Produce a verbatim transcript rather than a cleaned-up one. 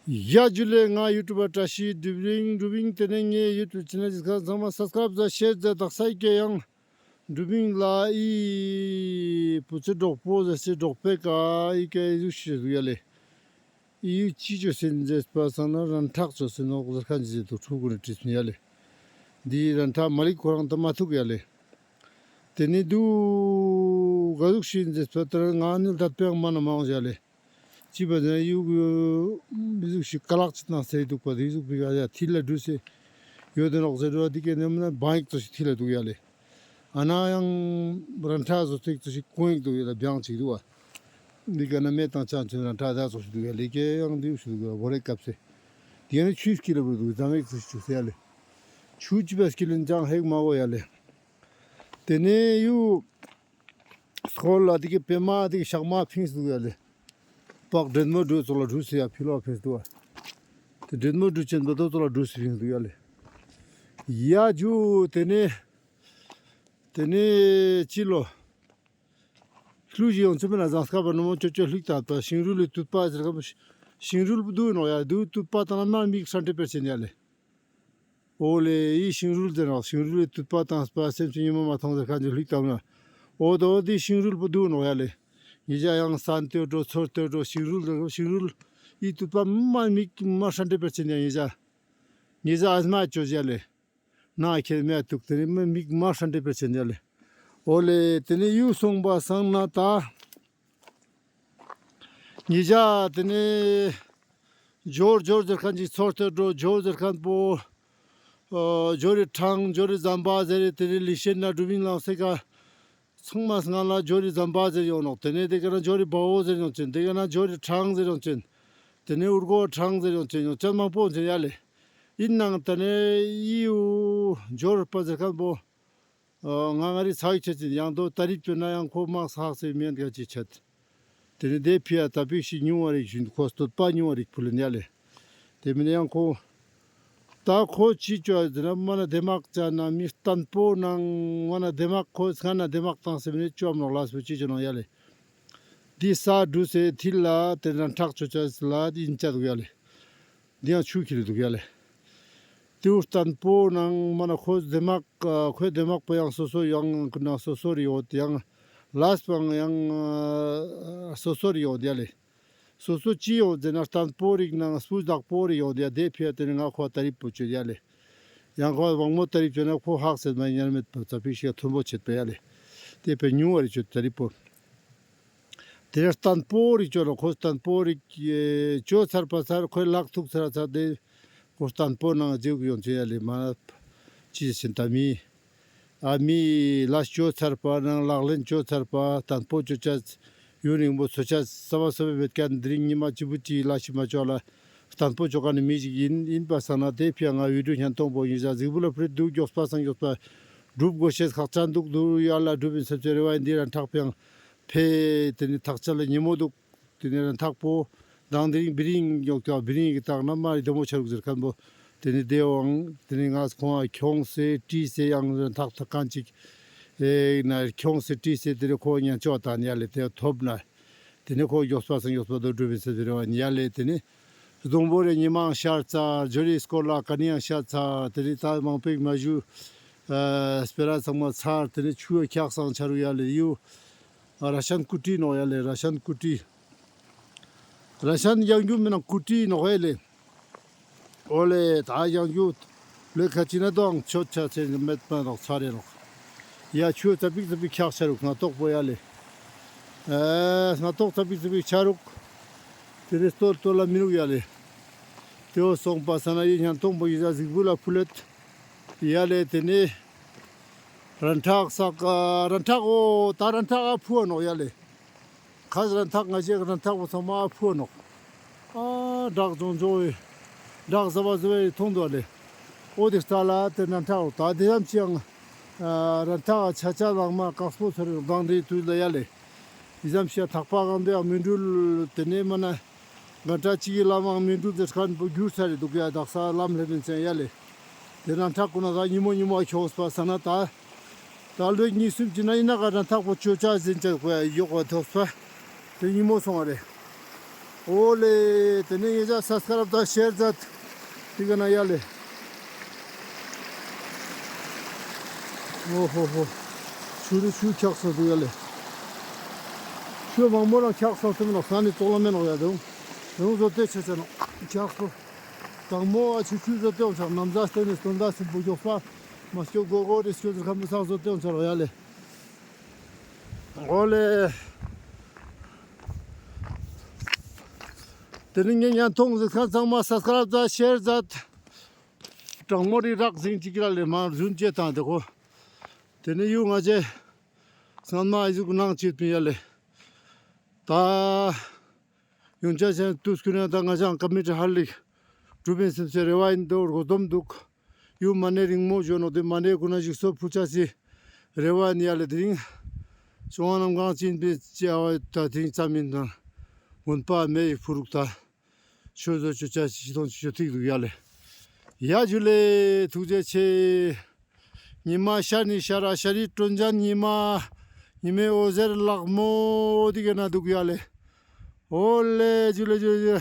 ཡ་ཇུ་ལེ། ང་ཡུ་ཊུབ་པ་བཀྲ་ཤིས་དིབ་རིང་དིབ་རིང་། ཏེ་ནེ་ངའི་ཡུ་ཊུབ་ཆེ་ནལ་ཞིག་ཚང་མ་སབ་སི་ཀ་རབ་ཛད་ཤེར་ཛད་དག་ས་ཡི་ཀེ། ཡང་དིབ་རིང་ལ་ཨི་བུ་ཚོ་གྲོགས་པོ་ཟེར་སེ་གྲོགས་པོའི་ཀ་ཨི་ཀེ་ཨི་ཟུག་ཤིག་ཡ་ལེ། ཨི་ཡུ་ཅི་ཅོས་ཡིན་ཟེར་པ་སང་ན་རང་ཐག་ཅོས་ཡིན་ནོག་ཟེར་ཁན་ཅིག་ཟེར་དུག། ཕྲུ་གུ་ནི་དྲིས་མི་ཡ་ལེ། འདི་རང་ཐག་མ་ལིག་ཁོ་རང་ད་མ་ཐུག་ཡ་ལེ། ཏེ་ནེ་དུ་ག་ཟུག་ཤིག་ཡིན་ཟེར་པ་ད་ང་ནི་ད་པེང་མ་ན་མ་འོང་ཡ་ལེ། ཅི་པ་ཟེར་ན་ཡུ་གུ་མི་ཟུག་ཤིག་ཀ་ལག་ཅིག་ནང་ཟེར་དུག་པ། དེ་ཟུག་པི་ཡ་ཐིལ་ལ་འདྲུས་སེ་ཡོད་དེ་ནོག་ཟེར་དུག་པ། དེ་ཀེ་ནེ་མ་ན་བང་ཡིག་ཙོགས་ཤིག་ཐིལ་ལ་དུག་ཡ་ལེ། ཨ་ན་ཡང་རང་ཐག་ཟོ་ཏེ་ཙོགས་ཤིག་ཀོང་ཡིག་དུག་ཡ་ལེ། བྱང་ཅིག་དུག་པ། འདི་ཀ་ན་མེ་དང་ཅང་ཅོ་རང་ཐག་ཟ་ཙོགས་ཤིག་དུག་ཡ་ལེ། ཀེ་ཡང་འདི་ཟུག་ཤིག་དུག་ཡ་བོ་རེ་ཀབ་སེ། དེ་ནེ་ཆུ་སྐྱིལ་ལ་བུར་དུག་ཟམ་ཡིག་ཙོགས་ཤིག་ཅོས་ཡ་ལེ། ཆུ་ཅི་པ་སྐྱིལ་ལ་ཅང་ཧེག་མ་གོ་ཡ་ལེ། ཏེ་ནེ་ཡུ་སྐོར་ལ་དེ་ཀེ་པེ་མ་དེ་ཀེ་ཞག་མ་ཕིངས་དུག་ཡ་ལེ། པག་དྲེད་མོ་དྲུ་ཙོགས་ལ་དྲུས་སེ་ཡ་ཕི་ལོག་ཕིངས་དུག་པ། ཏེ་དྲེད་མོ་དྲུ་ཅན་པ་དོ་ཙོགས་ལ་དྲུས་སེ་ཕིངས་དུག་ཡ་ལེ། ཡ་ཇུ། ཏེ་ནེ་ཏེ་ནེ་ཅི་ལོ། ལྷུ་ཞིག་ཡོང་ཚེ་མེད་ན་ཟངས་དཀར་པ་ནུ་མོ་ཅོ་ཅོ་ལྷུག་ཏང་པ་ཤིང་རུལ་ལི་དུད་པ་ཟེར་ཁན་པོ་ཤིང་རུལ་པོ་དུག་ནོག་ཡ། དུ་དུད་པ་ཏང་ན་མ་མིག་སྲན་ཏེ་པེར་ཆེན་ཡ་ལེ། འོ་ལེ་ཡི་ཤིང་རུལ་ཟེར་ནོག། ཤིང་རུལ་ལི་དུད་པ་ཏང་པ་སེམས་ཅན་ཉི་མ་མ་ཐོང་ཟེར་ཁན་ཅིག་ལྷུག་ཏང་ན། འོ་དོ་འོ་དི་ཤིང་རུལ་པོ་དུག་ནོག་ཡ་ལེ། ཉེ་ཞ་ཡང་སན་ཏེ་འགྲོ་ཚོར་ཏེ་འགྲོ་ཤིང་རུལ་ཟེར་ཤིང་རུལ་ཡི་དུད་པ་མ་མིག་མ་སྲན་ཏེ་པེར་ཆེན་ཡ་ཉེ་ཞ། ཉེ་ཞ་ཨ་མ་ཅོ་ཞ་ལེ། ན་ཁྱེར་མེད་དུག། ཏེ་ནེ་མ་མིག་མ་སྲན་ཏེ་པེར་ཆེན་ཡ་ལེ། འོ་ལེ་ཏེ་ནེ་ཡུ་སོང་པ་སང་ན་ད། ཉེ་ཞ་ཏེ་ནེ་ཇོར་ཇོར་ཟེར་ཁན་ཅིག་ཚོར་ཏེ་འགྲོ་ཇོར་ཟེར་ཁན་པོ། ཨ་ཇོ་རི་ཕྲང་ཇོ་རི་ཟམ་པ་ཟེར་རེ་ཏེ་ནེ་ལི་ཤེན་ན་དྲུ་མིན་ལང་སེ་ཀ། ཚང་མ་སྔ་ལ་ཇོ་རི་ཟམ་པ་ཟེར་ཡོང་ནོག། ཏེ་ནེ་དེ་ཀ་ན་ཇོ་རི་བ་འོ་ཟེར་ཡོང་ཅན། དེ་ཀ་ན་ཇོ་རི་ཕྲང་ཟེར་ཡོང་ཅན། ཏེ་ནེ་འུར་གོ་ཕྲང་ཟེར་ཡོང་ཅན་ཡོང་ཅན་མང་པོ་ཡོང་ཅན་ཡ་ལེ། ཡིན་ནང་ཏེ་ནེ་ཡུ་ཇོར་པ་ཟེར་ཁན་པོ། ཨ་ང་ང་རི་ཚ་བའི་ཆེད་ཅིག་ཡང་དོ་ད་རིབ་ཅོ་ན་ཡང་ཁོ་མང་ས་ཧག་སེ་མེན་ག་ཅི་ཆད། ཏེ་ནེ་དེ་ཕི་ཡ་ད་པིག་ཤིག་ཉུང་བ་རིག་ཞུན་ཁོ་སྟོད་པ་ཉུང་བ་རིག་ཕུལ་ལེན་ཡ་ལེ། ཏེ་མིན་ཡང་ཁོ་ད་ཁོ་ཅི་ཅོ་ཟེར་ན་མ་ན་དེ་མག་ཅ་ན་མི་སྟན་པོ་ནང་མ་ན་དེ་མག་ཁོ་སྔ་ན་དེ་མག་ཏང་སེ་མི་ནེ་ཅོ་མ་ནོག་ལ་སུ་ཅི་ཅོ་ནོག་ཡ་ལེ། འདི་ས་འདྲུ་སེ་ཐིལ་ལ་ཏེ་རང་ཐག་ཅོ་ཅ་ལ་ཡིན་ཅ་དུག་ཡ་ལེ། འདི་ཡང་ཆུ་ཁྱེར་དུག་ཡ་ལེ། ཏེའུ་སྟན་པོ་ནང་མ་ན་ཁོ་དེ་མག་ཁོའི་དེ་མག་པོ་ཡང་སོ་སོ་ཡང་ན་སོ་སོ་རི་ཡོད་ཡང་ལས་པའང་ཡང་སོ་སོ་རི་ཡོད་ཡ་ལེ། སོ་སོ་ཅི་ཡོད་ཟེར་ན་སྟན་པོ་རིག་ནང་སྤུས་དག་པོ་རི་ཡོད་ཡ། དེ་ཕི་ཡ་ཏེ་ནེ་ང་ཁོ་ད་རིབ་པོ་ཅོ་ཡ་ལེ། ཡང་ཁོ་བང་མོ་ད་རིབ་ཅོ་ན་ཁོ་ཧག་སེ་མ་ཉར་མེད་པ་ཙ་པིག་ཤིག་མཐོན་པོ་ཆེད་པ་ཡ་ལེ། དེ་པེ་ཉུང་བ་རི་ཅོ་ད་རིབ་པོ། ཏེ་ནེ་སྟན་པོ་རིག་ཅོ་ལ་ཁོ་སྟན་པོ་རིག་ཅོ་ཚར་པ་ཚར་ཁོའི་ལག་ཐུག་ཚར་ཚར་ཏེ་ཁོ་སྟན་པོ་ནང་ཇེའུ་ཡོང་ཅེ་ཡ་ལེ་མ་ཅི་ཟེར་ད་མི་ཨ་མི་ལ་ཅོ་ཚར་པ་ནང་ལག་ལེན་ཅོ་ཚར་པ་སྟན་པོ་ཅོ་ཅ་ཡུན་རིང་པོ་ཚོ་ཅ་ས་བ་ས་བ་བེད་ཀན་དེ་རིང་ཉི་མ་ཅི་བུ་ཅི་ལ་ཤི་མ་ཅོ་ལ་སྟན་པོ་ཅོ་ཀ་ནི་མི་ཞིག་ཡིན་ཡིན་པ་སང་ན་དེ་ཕི་ཡ་ང་བི་ཌིའོ་ཉན་ཐོང་པོ་ཡིན་ཟ་གཟིགས་བུ་ལ་ཕུལ་དུག། མགྱོགས་པ་སང་མགྱོགས་པ་སྒྲུབ་དགོས་ཤེས་ཁག་ཅན་དུག་དུ་ཡ་ལ་སྒྲུབ་ཡིན་ས་ཅོ་རེ་བ་ཡིན་འདི་རང་ཐག་པེང་ཕེ་ཏེ་ནེ་ཐག་ཆད་ལ་ཉེ་མོ་དུག། ཏེ་ནེ་རང་ཐག་པོ་དང་དེ་རིང་བི་རིང་ཡོག་ཀྱོག་བི་རིང་གི་ཐག་ན་མ་རི་དེ་མོ་ཆ་རུག་ཟེར་ཁན་པོ། ཏེ་ནེ་དེ་བང་ཏེ་ནེ་ང་ཁོང་ཁྱོང་སེ་ཀྲི་སེ་ཡང་རང་ཐག་ཐག་ཁན་ཅིག་ཨེ་ན་ཁྱོང་སེ་ཀྲི་སེ་ཏེ་ནེ་ཁོ་ཉན་ཅོ་ཏང་ཡ་ལེ་ཏེ་ཐོབ་ན། ཏེ་ནེ་ཁོ་མགྱོགས་པ་སང་མགྱོགས་པ་དོ་འགྲུབ་ཡིན་ས་ཟེར་བ་ཡ་ལེ། ཏེ་ནེ་སྡོང་པོ་རེ་ཉི་མའང་ཤར་ཚར། ཇོ་རི་སྐོར་ལ་ཀ་ནི་ཡང་ཤར་ཚར། ཏེ་ནེ་ད་མང་པོ་མ་ཞུ། ཨ་སྤེ་ར་ཚང་མ་ཚར། ཏེ་ནེ་ཆུ་ཡ་འཁྱག་སང་ཆ་རུག་ཡ་ལེ་ཡུ། ཨ་ར་ཤན་ཀུ་ཏི་ནོག་ཡ་ལེ། ར་ཤན་ཀུ་ཏི། ར་ཤན་ཡང་རྒྱུ་མེད་ན་ཀུ་ཏི་ནོག་ཡ་ལེ། འོ་ལེ་ད་ཡང་རྒྱུ་ལེ་ཁ་ཅིག་ན་དོང་ཆོད་ཆ་ཚེ་མེད་པ་ནོག་ཚར་རེ་ནོག། ཡ་ཆུ་ཙ་པིག་ཙ་པིག་འཁྱག་ཆ་རུག་སྣ་ཐོག་པོ་ཡ་ལེ། ཨ་སྣ་ཐོག་ཙ་པིག་ཙ་པིག་ཆ་རུག། ཏེ་ནེ་སྟོད་སྟོད་ལ་མི་རུག་ཡ་ལེ། ཏེའོ་སོང་པ་སང་ན་ཡི་ཉན་ཐོང་པོ་ཡི་ཟ་གཟིགས་བུ་ལ་ཕུལ་ལེད། ཡ་ལེ་ཏེ་ནེ་རང་ཐག་ས་ཀ་རང་ཐག་འོ་ད་རང་ཐག་ཨ་ཕུ་བ་ནོག་ཡ་ལེ། ཁ་ཟ་རང་ཐག་ང་ཞེ་རང་ཐག་པོ་ཚང་མ་ཨ་ཕུ་བ་ནོག། ཨ་བྲག་ཅོང་ཅོང་བའི་བྲག་ཟ་བ་ཟ་བའི་ཐོང་དུག་ལེ། འོ་དེ་ས་ལ་ཏེ་རང་ཐག་འོ་ད་དེ་ཙམ་ཅི་ཡང་རང་ཐག་ཆ་ཆ་ལང་མ་ཀག་སྤོ་ཚོར་རང་དེ་དུས་ལ་ཡ་ལེ། ཡི་ཙམ་ཞིག་ཐག་པ་གང་དུ་ཡང་མི་འགྲུལ། ཏེ་ནེ་མ་ན་ག་ཏྲ་ཅིག་གི་ལམ་མང་མི་འགྲུལ་ཟེར་ཁན་པོ་གྱུར་ཚར་རེ་དུག་ཡ། དག་ས་ལམ་ལེབ་ཡིན་ཚན་ཡ་ལེ། ཏེ་ན་ཐག་ཀུན་ན་ཉི་མོ་ཉི་མོ་ཁྱོངས་པ་སང་ན་ད་ད་ལོ་གཉིས་གསུམ་ཅི་ན་ཡིན་ན་ག་ན་ཐག་པོ་ཅོ་ཅ་ཟིན་ཅ་གོ་ཡ་ཡོག་པ་ཐོབ་ས་ཏེ་ཉི་མོ་སོང་བ་རེ། འོ་ལེ། ཏེ་ནེ་ངེ་ཅག་སབ་སི་ཀ་རབ་དང་ཤེར་མཛད། ཏེ་ག་ན་ཡ་ལེ། འོ་ཧོ་ཧོ། ཆུ་རུ་ཆུ་འཁྱགས་སོང་ཏེ་ཡ་ལེ། ཆུ་མང་མོ་རང་འཁྱགས་སོང་ཏེ་མི་ནོག་ས་ནི་ཙོག་ལ་མེ་ནོག་ཡ་དུང་། དུང་བཟོ་ཏེ་ཆ་ཆ་ནོག་འཁྱགས་སོང་། དང་མོ་ཨ་ཆུ་ཆུ་བཟོ་ཏེ་འོང་ཆག་ནམ་ཟ་སྟེ་ནི་སྟོན་ཟླ་སུ་བུ་མགྱོགས་པ། མ་སྐྱོ་གོ་གོ་རེ་སྐྱོ་ཟེར་ཁ་མི་སང་བཟོ་ཏེ་འོང་ཆག་ཡ་ལེ། འོ་ལེ། ཏེ་ནེ་ངེ་ཉན་ཐོང་ཟེར་ཁན་ཚང་མ་སབ་སི་ཀ་རབ་དང་ཤེར་མཛད། གྲང་མོ་རི་རག་ཟིང་ཅིག་གི་ར་ལེ་མ་རུན་ཅེ་དང་ཏེ་ཁོ། ཏེ་ནེ་ཡུ་ང་ཅེ་སྔན་མ་ཨི་ཟུག་ནང་ཅིག་པིན་ཡ་ལེ། ད་ཡུན་ཅ་ཅན་ཏུས་ཀུན་ན་ད་ང་ཅང་ཀ་མི་ཊི་ཧར་ལིག་གྲུབ་པིན་སེམས་སེ་རེ་བ་ཨིན་དོ་རྒོ་དོམ་དུག། ཡུ་མ་ནེ་རིང་མོ་ཞོན་ནོག་ཏེ་མ་ནེ་ཀུན་ན་ཞིག་སོ་ཕུ་ཆ་སི་རེ་བ་ཨིན་ཡ་ལེ། དེ་རིང་བྱུང་བ་རྣམས་གང་ཅི་ཡིན་པའི་ཅི་ཨ་བ་ད་དེ་རིང་ཙམ་ཡིན་ན་དགོན་པ་མེ་ཡི་ཕུ་རུག་ད་ཆོས་བཟོ་ཆོས་ཆ་ཅི་ཐོང་ཆོས་ཐིག་འདུག་ཡ་ལེ། ཡ་ཇུ་ལེ། ཐུགས་རྗེ་ཆེ། ཉི་མ་ཤར་ནི་ཤར་ར་ཤར་རི་སྤྲོ་འཇམ་ཉི་མ། ཉི་མའི་འོད་ཟེར་ལག་མོ་འདི་ག་ན་འདུག་ཡ་ལེ། འོ་ལེ་ཇུ་ལེ་ཇུ་ལེ།